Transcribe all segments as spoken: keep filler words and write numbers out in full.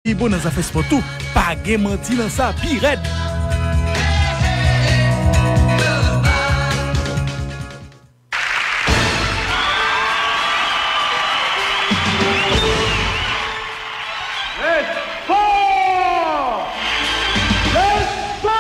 Ibo nan zafè spò tou, pa gen manti nan sa, pi rèd. Spò! Spò!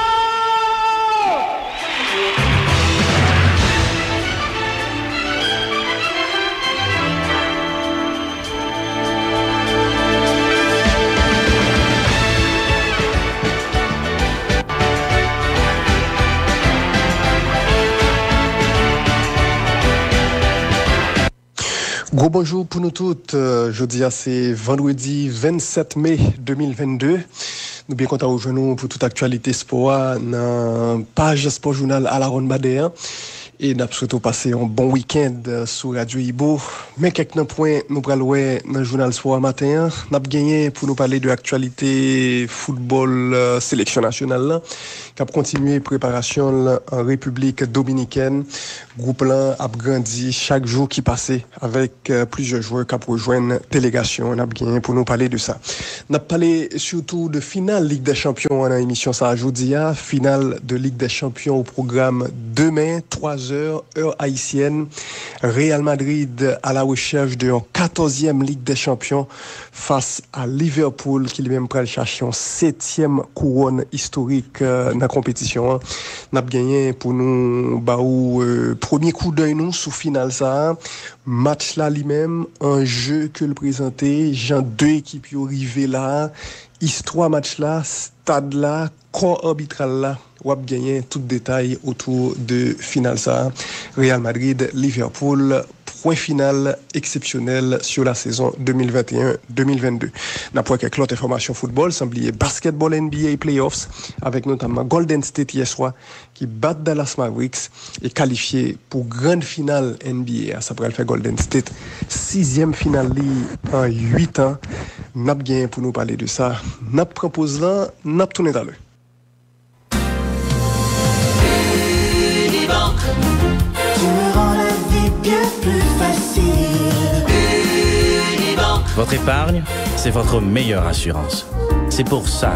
Gwo bonjou pou nou tout. Euh, jodi a se vandredi vennsèt me de mil vennde. Nou byen kontan rejwenn nou pou tout aktyalite spò a nan paj Spò Jounal Aaron Bader an. E n ap swete w pase yon bon wikenn, euh, sou Radyo Ibo. Men kèk nan pwen nou pral wè nan jounal spò a maten an. N ap genyen pou nou pale de aktyalite foutbòl, euh, seleksyon nasyonal lan, k ap kontinye preparasyon l an Repiblik Dominikèn. Gwoup lan ap grandi chak jou ki pase avèk, euh, plizyè jwè k ap rejwenn delegasyon an. N ap genyen pou nou pale de sa. N ap pale sitou de final Lig dè Chanpyon an nan emisyon sa a jodi a. Final de Lig dè Chanpyon o pwogram demen, twa zè, è ayisyèn. Real Madrid à la recherche de yon katòzyèm Lig dè Chanpyon fas a Liverpool, ki li menm pral chache yon setyèm kouwòn istorik, euh, nan konpetisyon an. N ap genyen pou nou ba ou, euh, premye koudèy nou sou final sa a. Match la li menm, anje ke l prezante, jan de ekip yo rive la, istwa match la, stad la, kò abitral la, w ap genyen tout detay otou de final sa a. Real Madrid, Liverpool, pwen final eksepsyonèl sou la sezon de mil venteyen de mil vennde. N ap wè kèk lòt enfòmasyon foutbòl, san bliye basketball N B A playoffs, avèk notamman Golden State yè swa, ki bat Dallas Mavericks e kalifye pou grand final N B A a. Sa pral fè Golden State sizyèm final li an uit an. N ap genyen pou nou pale de sa. N ap pran poz lan, n ap tounen talè. Unibank. Tu me rends la vie bien plus facile. Unibank. Votre épargne, c'est votre meilleure assurance. C'est pour ça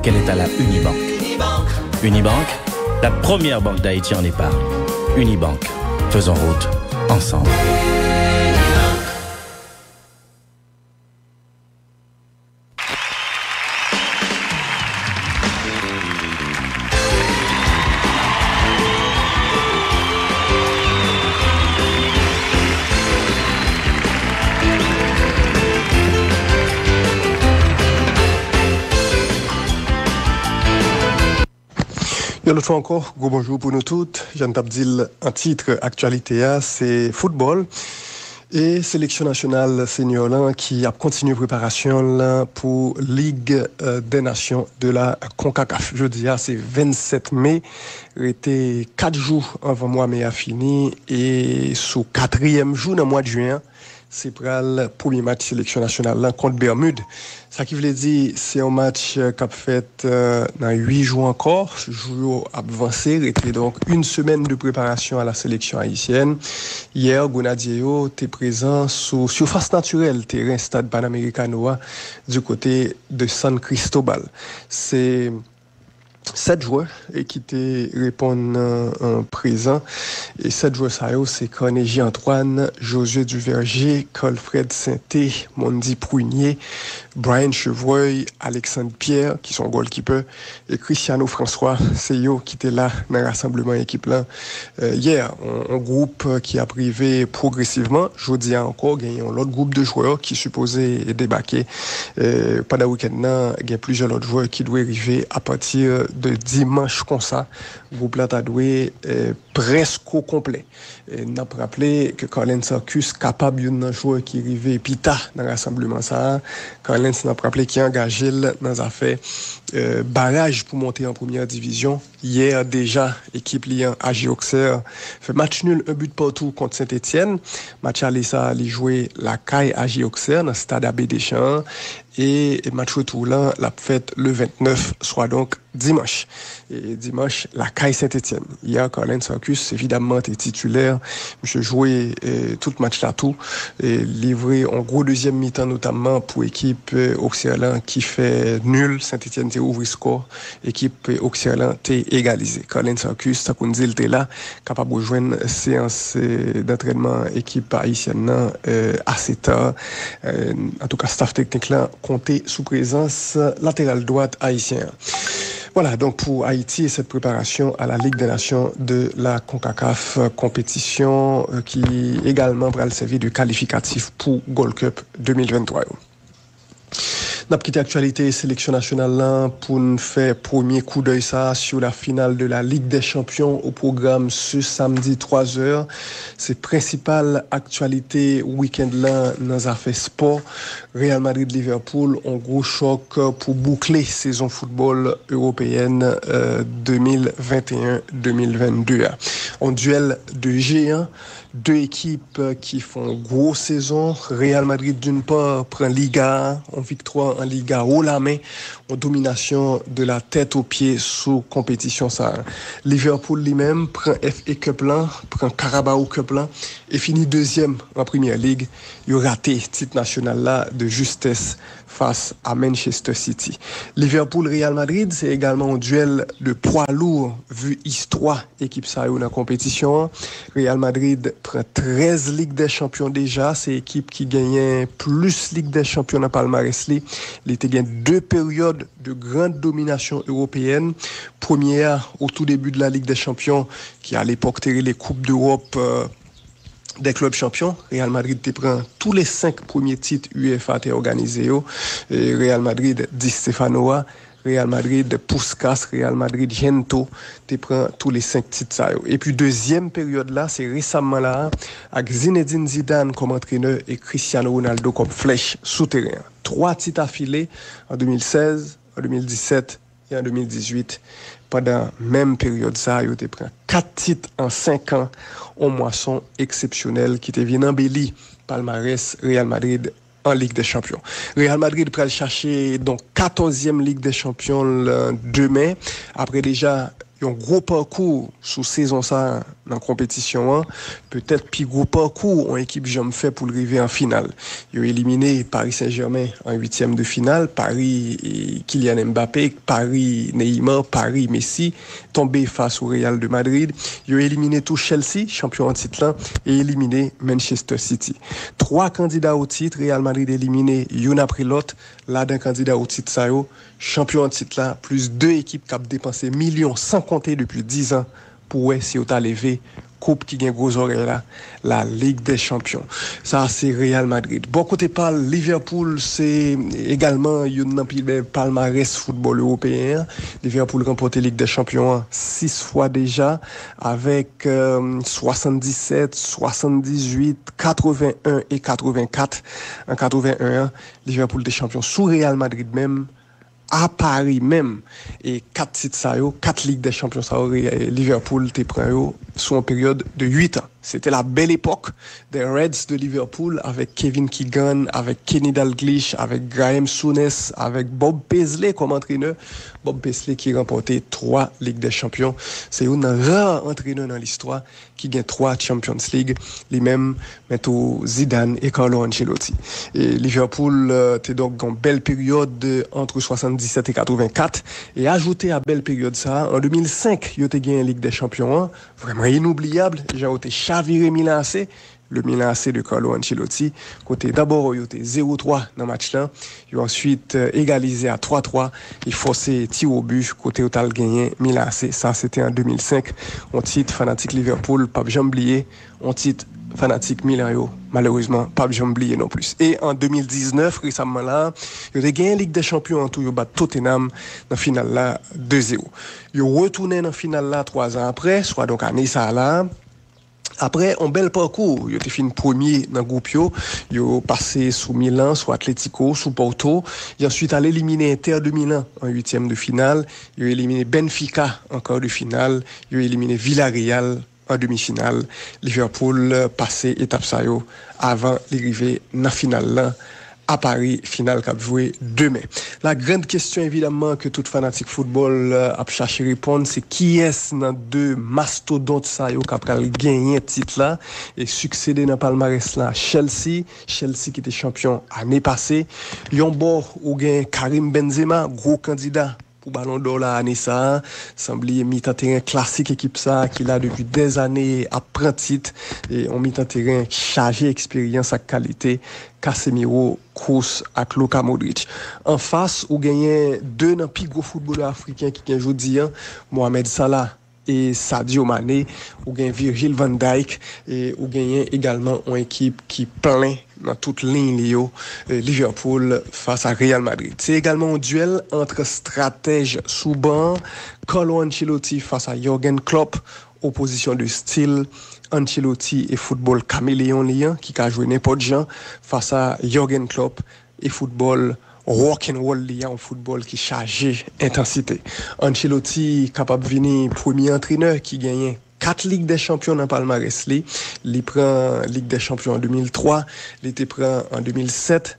qu'elle est à la Unibank. Unibank, la première banque d'Haïti en épargne. Unibank, faisons route ensemble. Yon lòt fwa ankò, gwo bonjou pou nou tout. Jan n t ap di l an tit aktyalite a, se foutbòl. E seleksyon nasyonal senior lan ki ap kontinye preparasyon l pou Lig, euh, dè Nasyon de la konkakaf. Jodi a, se vennsèt me, rete kat jou anvan mwa me a fini, e sou katriyèm jou nan mwa jen an, se pral premye match seleksyon nasyonal lan kont Bèmid. Sa ki vle di, se yon match, euh, k ap fèt, euh, nan uit jou ankò. Jou yo ap vanse, rete donk une semaine de préparation à la sélection haïtienne. Yè, Grenadye yo te prezan sou sifas natirèl teren Stad Panamericano a, du côté de San Cristobal. Se sèt jwè, e, ki te reponn, e, prezan. E sèt jwè sa yo, se Carnegie Antoine, Josué Duverger, Colfred Sainté, Mondy Prunier, Brian Chevreuil, Alexandre Pierre, ki se yon goalkeeper, e Cristiano François, se yo ki te la nan rasanbleman ekip lan, e, yè. Yon, yon gwoup ki ap rive pwogresivman. Jodi a ankò, gen yon lòt gwoup de jwè ki sipoze debake. E, pandan wikenn nan, gen plizyè lòt jwè ki dwe rive apati de dimanch konsa. Gwoup la ta dwe, e, prèske konplè. E, n ap raple ke Carlens Arcus kapab youn nan jwè ki rive pi ta nan rasanbleman sa a. Carlens, n ap raple, ki angaje l nan zafè, e, baraj pou monte an premyè divizyon. Yè deja, ekip li an, A J Auxerre, fè match nul un but partout kont Saint-Étienne. Match ale sa a, li jwe lakay A J Auxerre nan stad Abbé Deschamps. E match retou lan l ap fèt le vennèf, swa donk dimanch. E dimanch, lakay Sentetièn. Yè, Carlens Arcus, evidamman, te titilè. Misye jwe e, tout match la tou. E livre yon gwo dezyèm mitan, notamman pou ekip e, Auxerre lan ki fè nil. Sentetièn te ouvri skò. Ekip e, Auxerre lan te egalize. Carlens Arcus, tankou n di l, te la, kapab rejwenn seyans e, dantrènman ekip ayisyèn nan e, ase ta. E, antouka, staff teknik lan konte sou prezans lateral dwat ayisyen an. Voilà donc pour Haïti et cette préparation à la Ligue des Nations de la CONCACAF, compétition euh, qui également pral sèvi de kalifikatif pou Gold Cup de mil venntwa yo. N ap kite aktyalite seleksyon nasyonal lan pou n fè premye koudèy sa a sur la finale de la Ligue des Champions au programme ce samedi trois heures. Se prensipal aktyalite wikenn lan nan zafè spò. Real Madrid-Liverpool, yon gwo chòk pou boukle sezon foutbòl ewopeyèn de mil venteyen de mil vennde a. Yon dyèl de jeyan, de ekip ki fè yon gwo sezon. Real Madrid, d'une part, pran Liga a, yon viktwa an Liga wo lamen, yon dominasyon de la tête aux pieds sou konpetisyon sa a. Liverpool, li menm, pran F A Cup lan, pran Carabao Cup lan, e fini dezyèm an Premier League. Yo rate tit nasyonal la de justès fas a Manchester City. Liverpool-Real Madrid, se egalman yon dyèl de pwa lou, vu istwa ekip sa yo nan konpetisyon an. Real Madrid pran trèz Lig dè Chanpyon deja. Se ekip ki genyen plis Lig dè Chanpyon nan palmarès li. Li te gen de peryòd de grand dominasyon ewopeyèn. Premye a, au tout début de la Ligue des Champions, ki a lepòk te rele Coupe d'Europe, euh, des clubs champions. Real Madrid te pran tou le senk premye tit U F A te òganize yo. E Real Madrid Di Stefano a, Real Madrid Puskas, Real Madrid Gento te pran tou le senk tit sa yo. Epi dezyèm peryòd la, se resamman la a, ak Zinedine Zidane kòm antrenè e Cristiano Ronaldo kòm flèch sou teren an. Twa tit afile an de mil sèz, an de mil disèt e an de mil dizuit. Pandan menm peryòd sa a, yo te pran kat tit an senk an, yon mwason eksepsyonèl ki te vin anbeli palmarès Real Madrid an Lig dè Chanpyon. Real Madrid pral chache, donk, katòzyèm Lig dè Chanpyon l demen, apre deja yon gwo pakou sou sezon sa a nan konpetisyon an, petèt pi gwo pakou yon ekip janm fè pou l rive an final. Yo elimine Paris Saint-Germain an uityèm de final, Paris e Kylian Mbappé, Paris Neymar, Paris Messi, tonbe fas o Real de Madrid. Yo elimine tou Chelsea, chanpyon an tit lan, e elimine Manchester City. Twa kandida o tit, Real Madrid elimine youn apre lòt. Ladan kandida o tit sa yo, chanpyon an tit la, plis de ekip k ap depanse milyon san konte depi diz an pou wè si yo ta leve koup ki gen gwo zòrèy la, la Ligue des Champions. Sa a se Real Madrid. Bò kote pa l, Liverpool se egalman youn nan pi bèl palmarès foutbòl ewopeyen an. Liverpool ranpòte Lig dè Chanpyon an sis fwa deja, avèk, euh, swasanndisèt, swasanndizwit, katrevenn e katrevenkat. An katrevenn an, Liverpool te chanpyon sou Real Madrid menm, a Paris menm. E kat tit sa yo, kat Lig dè Chanpyon sa yo, Re-, Liverpool te pran yo sou yon peryòd de uit an. Se te la bèl epòk des Reds de Liverpool, avèk Kevin Keegan, avèk Kenny Dalglish, avèk Graeme Souness, avèk Bob Paisley kòm antrenè. Bob Paisley ki ranpòte twa Lig dè Chanpyon. Se youn nan ra antrenè nan listwa ki gen twa Champions League, li menm, men tou Zidane e Carlo Ancelotti. E Liverpool, euh, te donk gen yon bèl peryòd, euh, ant swasanndisèt e katrevenkat, e ajoute a bèl peryòd sa a, an de mil senk, yo te genyen Lig dè Chanpyon an, vrèman inoubliyab, jan yo te chavire Milan A C, le Milan A C de Carlo Ancelotti, kote dabò yo te zewo twa nan match lan, yo answit, euh, egalize a twa twa e fòse tir au but kote yo t al genyen Milan A C. Sa, se te an de mil senk, yon tit fanatik Liverpool p ap janm bliye, yon tit fanatik Milan yo, malerezman, p ap janm bliye non plis. E an de mil diznèf, resamman la, yo te genyen Lig dè Chanpyon an tou, yo bat Tottenham nan final la de zewo. Yo retounen nan final la twa zan apre, swa donk ane sa a la, Apre yon bèl pakou, yo te fin premye nan gwoup yo, yo pase sou Milan, sou Atletico, sou Porto, yo answit al elimine Inter de Milan an uityèm de final, yo elimine Benfica an kar de final, yo elimine Villarreal an demi final. Liverpool pase etap sa yo avan li rive nan final lan a Pari, final k ap jwe demen. La grande question, évidemment, ke tout fanatik foutbòl ap chache reponn, se kiyès nan de mastodont sa yo k ap pral genyen tit la e siksede nan palmarès la Chelsea, Chelsea ki te chanpyon ane pase. Yon bò, ou gen Karim Benzema, gwo kandida pou Balon dò la ane sa a. San bliye mitan teren klasik ekip sa a ki la depi dèzane ap pran tit, e yon mitan teren chaje eksperyans ak kalite, Casemiro, Kroos ak Luka Modric. Anfas, ou genyen de nan pi gwo foutbolè afriken ki gen jodi a, Mohamed Salah e Sadio Mane, ou gen Virgil van Dijk, e ou genyen egalman yon ekip ki plen nan tout liy li yo, Liverpool fas a Real Madrid. Se egalman yon dyèl ant stratèj sou ban, Carlo Ancelotti fas a Jurgen Klopp, opozisyon de stil, Ancelotti e foutbòl kameleyon li an ki ka jwe nenpòt jan fas a Jurgen Klopp e foutbòl rock and roll li an, yon foutbòl ki chaje entansite. Ancelotti kapab vini premye antrenè ki genyen kat Lig dè Chanpyon nan palmarès li. Li pran Lig dè Chanpyon an de mil twa, li te pran an de mil sèt,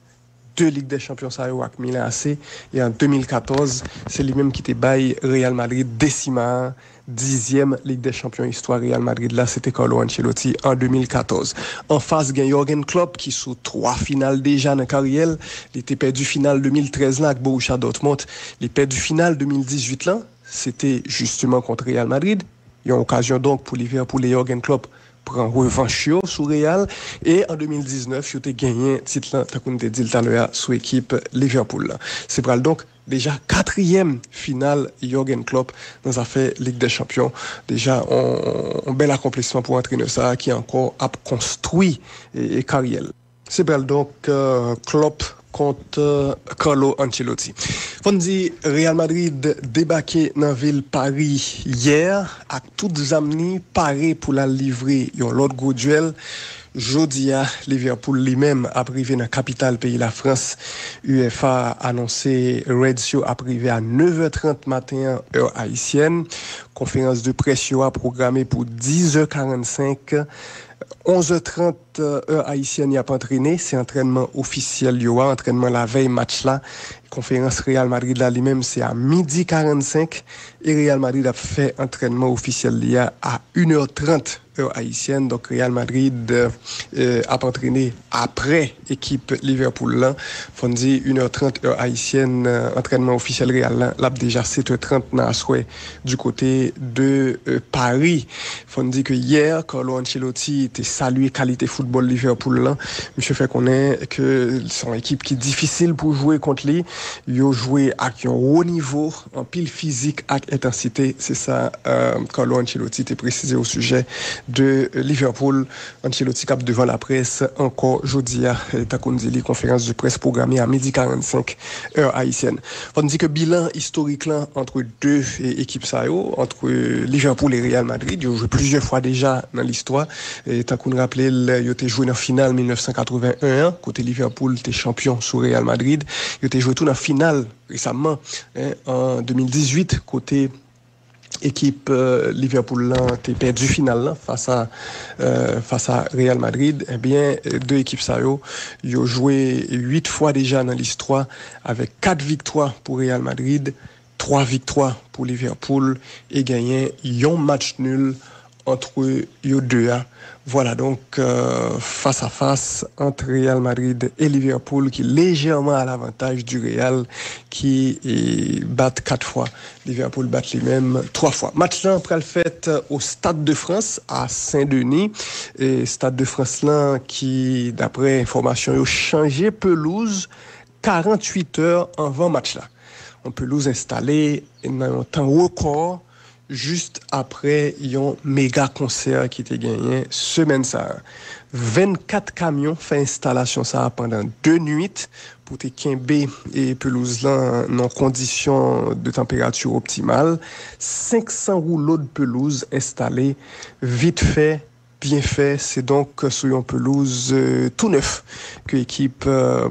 de Lig dè Chanpyon sa yo ak Milan A C, e an de mil katòz, se li menm ki te bay Real Madrid desima a, dizyèm Lig dè Chanpyon istwa Real Madrid la, se te Carlo Ancelotti an de mil katòz. Anfas, gen Jurgen Klopp ki sou twa final deja nan karyè l. Li te pèdi final de mil trèz lan ak Borussia Dortmund. Li pèdi final de mil dizuit lan, se te jisteman kont Real Madrid. Yon okazyon donk pou Liverpool e Jurgen Klopp pran revanch yo sou Real. E an de mil diznèf, yo te genyen tit lan, tankou n te di l talè a, sou ekip Liverpool lan. Se pral donk deja katriyèm final Jurgen Klopp nan zafè Lig dè Chanpyon. Deja, on, on bèl akonplisman pou antrenè sa a ki ankò ap konstwi e, e karyè l. Se pral donk euh, Klopp kont euh, Carlo Ancelotti. Fò n di Real Madrid debake nan vil Paris yè ak tout zam ni pare pou l al livre yon lòt gwo dyèl. Jodi a, Liverpool li menm ap rive nan kapital peyi Lafrans. UEFA anonse Reds yo ap rive a nèv è trant maten an, è ayisyèn. Konferans de près yo a pwograme pou diz è karannsenk. Onz è trant, è ayisyèn, y ap antrene. Se antrènman ofisyèl yo a, antrènman lavèy match la. Konferans Real Madrid la, li menm, se a midi karannsenk. E Real Madrid ap fè antrènman ofisyèl li a a inè trant, è ayisyèn. Donk, Real Madrid euh, ap antrene apre ekip Liverpool lan. Fò n di inè trant, è ayisyèn, euh, antrènman ofisyèl Real lan, l ap deja sèt è trant nan aswè du kote de euh, Paris. Fò n di ke yè, Carlo Ancelotti te salye kalite foutbòl Liverpool lan. Misye fè konnen ke se yon ekip ki difisil pou jwe kont li. Yo jwe ak yon wo nivo, anpil fizik ak entansite. Se sa euh, Carlo Ancelotti te presize o sijè de Liverpool. Ancelotti k ap devan laprès ankò jodi a, tankou n di li, konferans de près pwograme a midi karannsenk, è ayisyèn. Fò n di ke bilan istorik lan antre de e, ekip sa yo, antre Liverpool e Real Madrid, yo jwe plizyè fwa deja nan listwa. E, tankou n raple l, yo te jwe nan final mil nèf san katreven en an, kote Liverpool te chanpyon sou Real Madrid. Yo te jwe tou nan final resamman, en, an de mil dizuit, kote ekip euh, Liverpool lan te pèdi final lan fas a euh, fas a Real Madrid. Ebyen, de ekip sa yo, yo jwe uit fwa deja nan listwa, avèk kat viktwa pou Real Madrid, twa viktwa pou Liverpool, e genyen yon match nul antre yo de a. Vwala donk, euh, fas a fas ant Real Madrid e Liverpool ki lejèman a lavantaj di Real ki e, bat kat fwa. Liverpool bat li menm twa fwa. Match lan pral fèt o Stade de France a Saint-Denis. E Stade de France lan ki, daprè enfòmasyon yo, chanje pelouz karanntuit è anvan match la. Yon pelouz enstale nan yon tan rekò jis aprè yon mega konsè ki te genyen semèn sa a. Vennkat kamyon fè enstalasyon sa a pandan de nwit pou te kenbe e pelouz lan nan kondisyon de tanperati optimal. Senk san woulo de pelouz enstale vit fè byen fè. Se donk sou yon pelouz, euh, tou nèf ke ekip, euh,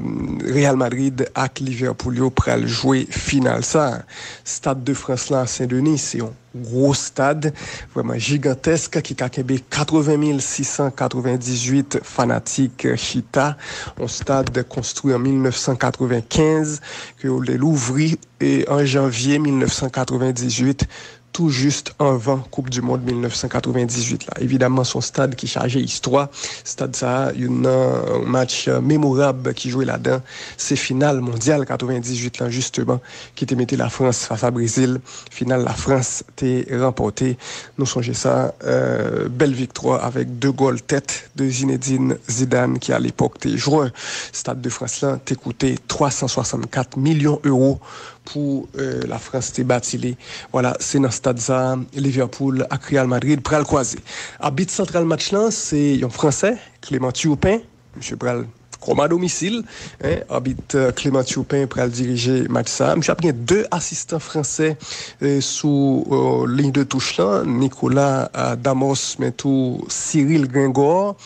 Real Madrid ak Liverpool yo pral jwe final sa. Stad de Frans la, Sen Deni, se yon gwo stad, vrèman jigantèsk, ki ka kenbe katreven mil sis san katrevendizuit fanatik chita. Yon stad konstwi an mil nèf san katrevenkenz, ke yo te louvri, e, an janvye mil nèf san katrevendizuit, tou jis anvan Koup di Mond mil nèf san katrevendizuit la. Evidaman, se yon stad ki chaje istwa. Stad sa a, youn nan match memorab ki jwe ladan, se final mondyal katrevendizuit lan, jisteman, ki te mete Lafrans fas a Brezil. Final Lafrans te ranpòte. Nou sonje sa, euh, bèl viktwa avèk de gòl tèt de Zinedine Zidane, ki alepòk te jwè Stad de Frans lan, te koute twa san swasannkat milyon ewo pou, euh, Lafrans te bati li. Vwala, se nan stad sa a Liverpool ak Real Madrid pral kwaze. Abit santral match lan, se yon Fransè, Clément Turpin. Misye pral kòm a domisil, en, abit, euh, Clément Turpin pral dirije match sa a. Misye ap gen de asistan fransè, euh, sou, euh, liy de touch lan, Nicolas, euh, Damos, men tou Cyril Gringor.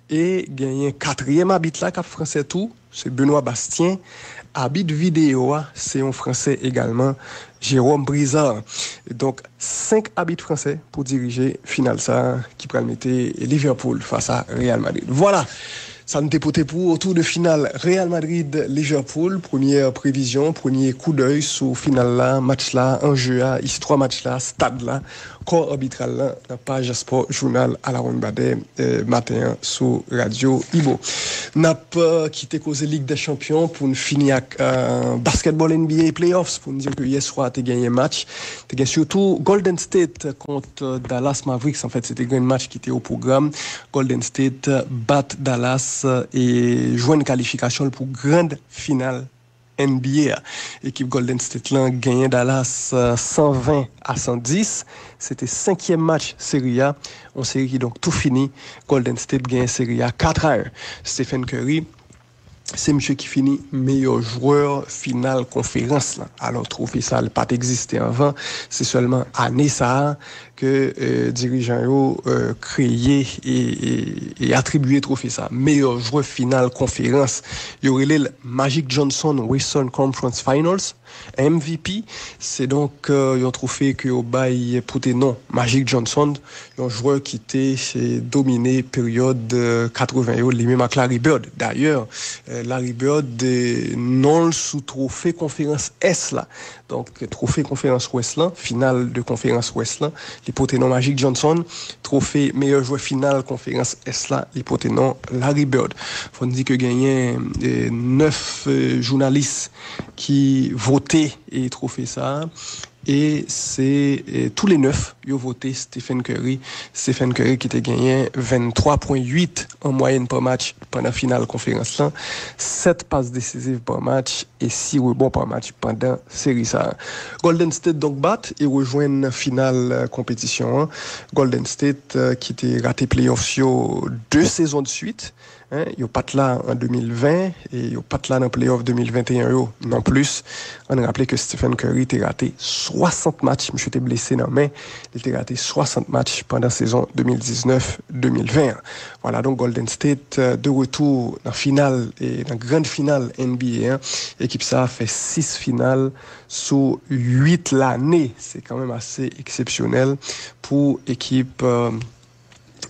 E genyen katriyèm abit la k ap fransè tou, se Benoît Bastien. Abit videyo a, se yon fransè egalman, Jérôme Brizard. Donk, senk abit fransè pou dirije final sa a ki pral mete Liverpool fas a Real Madrid. Vwala, sa n te pote pou ou otou de final Real Madrid-Liverpool. Premyè previzyon, premye koudèy sou final la, match la, anje a, istwa match la, stad la, kò abitral la, nan paj spò jounal Alawonnbadè, eh, maten an sou Radyo Ibo. N ap, eh, kite koze Lig dè Chanpyon pou n fini ak, eh, basketball N B A playoffs, pou n di ke yè swa te genyen match. Te gen sitou Golden State kont, eh, Dallas Mavericks. Anfèt, se te gen match ki te o pwogram. Golden State, eh, bat Dallas, eh, e jwenn kalifikasyon l pou grand final N B A a. Ekip Golden State lan genyen Dallas, eh, san ven a san dis. Se te senkyèm match seri a. Yon seri ki donk tou fini. Golden State genyen seri a kat a en. Stephen Curry, se misye ki fini meyè jwè final konferans lan. Alò, twofe sa, li pa t egziste anvan. Se sèlman ane sa a ke, eh, dirijan yo, eh, kreye e, e, e atribye twofe sa. Meyè jwè final konferans. Yo rele l Magic Johnson Western Conference Finals, M V P. Se donk, eh, yon twofe ke yo bay pote non Magic Johnson, yon jwè ki te, eh, domine peryòd, eh, katreven yo, li menm ak Larry Bird. Dayè, eh, Larry Bird, eh, non l sou twofe konferans Ès la. Donk, twofe konferans Wès lan, final de konferans Wès lan, li pote non Magic Johnson. Twofe meyè jwè final konferans Ès la, li pote non Larry Bird. Fò n di ke genyen, eh, nèf, eh, jounalis ki vote, eh, twofe sa a. E se, eh, tou le nèf yo vote Stephen Curry. Stephen Curry ki te genyen venntwa pwen uit an mwayèn pa match pandan final konferans lan, sèt pas desiziv pa match e sis rebon pa match pandan seri sa a. Golden State donk bat e rejwenn final, eh, konpetisyon an. Golden State, eh, ki te rate playoffs yo de sezon de swit, en, yo pa t la an de mil ven e yo pa t la nan playoff de mil venteyen yo non plis. Ann raple ke Stephen Curry te rate swasant match, misye te blese nan men, li te rate swasant match pandan sezon de mil diznèf de mil ven an. Vwala, donk Golden State, eh, de retou nan final, e nan grand final N B A an. Ekip sa a fè sis final sou uit lane. Se kanmenm ase eksepsyonèl pou ekip, eh,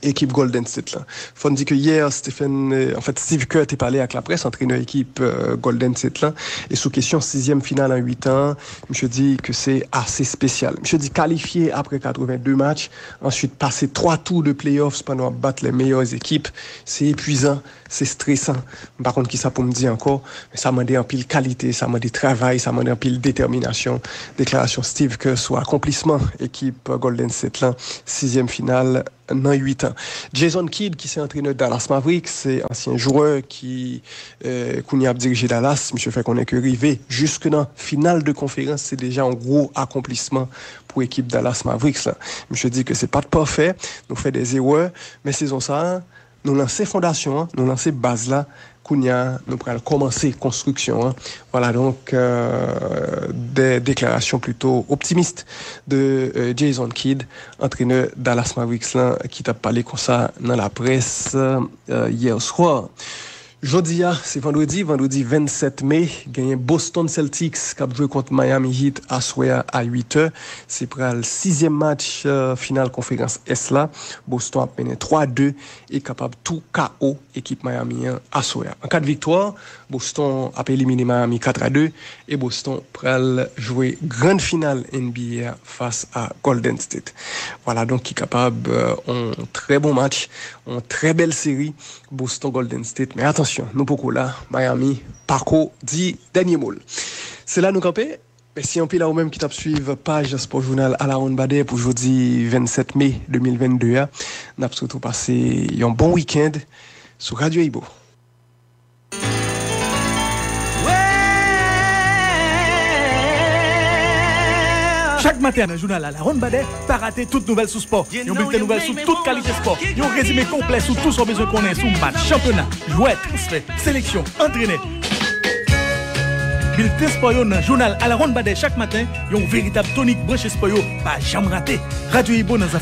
ekip Golden State lan. Fò n di ke yè, Stephen, eh, anfèt, Steve Kerr te pale ak laprès, antrenè ekip, eh, Golden State lan, e sou kesyon sizyèm final an uit an, misye di ke se ase espesyal. Misye di kalifye apre katreven de match, answit pase twa tou de playoffs pandan w ap bat les meilleures équipes, se epwizan, se estresan. M pa konn kisa pou m di ankò, men sa mande anpil kalite, sa mande travay, sa mande anpil detèminasyon. Deklarasyon Steve Kerr sou akonplisman ekip Golden State lan, sizyèm final nan uit an. Jason Kidd, ki se antrenè Dallas Mavericks, se ansyen jwè ki, eh, kounye a ap dirije Dallas. Misye fè konnen ke rive jiske nan final de konferans, se deja yon gwo akonplisman pou ekip Dallas Mavericks lan. Misye di ke se pa t pafè, nou fè de erè, men sezon sa a, nou lanse fondasyon an, nou lanse baz la, kounye a, nou pral kòmanse konstriksyon an. Vwala, donk, eh, Des déclarations plutôt optimistes de euh, Jason Kidd, antrenè Dallas Mavericks lan, ki t ap pale konsa nan laprès euh, yè swa. Jodi a, se vandredi, vandredi vennsèt me, genyen Boston Celtics k ap jwe kont Miami Heat aswè a a uit è. Se pral sizyèm match euh, final konferans Ès la. Boston ap mennen twa de e kapab tou K O ekip Miami an aswè a. An ka de viktwa, Boston ap elimine Miami kat a de e Boston pral jwe grann final N B A a fas a Golden State. Vwala donk ki kapab euh, on trè bon match, on trè bèl seri Boston Golden State. Men atansyon, nou poko la, Miami pako di dènye mo l. Se la nou kanpe. Mèsi anpil a ou menm ki t ap swiv paj Spò Jounal Alawonnbadè pou jodi vennsèt me de mil vennde a. N ap swete w pase yon bon wikenn sou Radyo Ibo. Chak maten nan jounal Alawonnbadè, pa rate tout nouvèl sou spò. Yon bilten nouvèl sou tout kalite spò. Yon rezime konplè sou tout sa w bezwen konnen sou match, chanpyona, jwè, transfè, seleksyon, antrenè. Bilten spò yo nan jounal Alawonnbadè chak maten, yon veritab tonik branche spò yo pa janm rate. Radyo Ibo nan zafè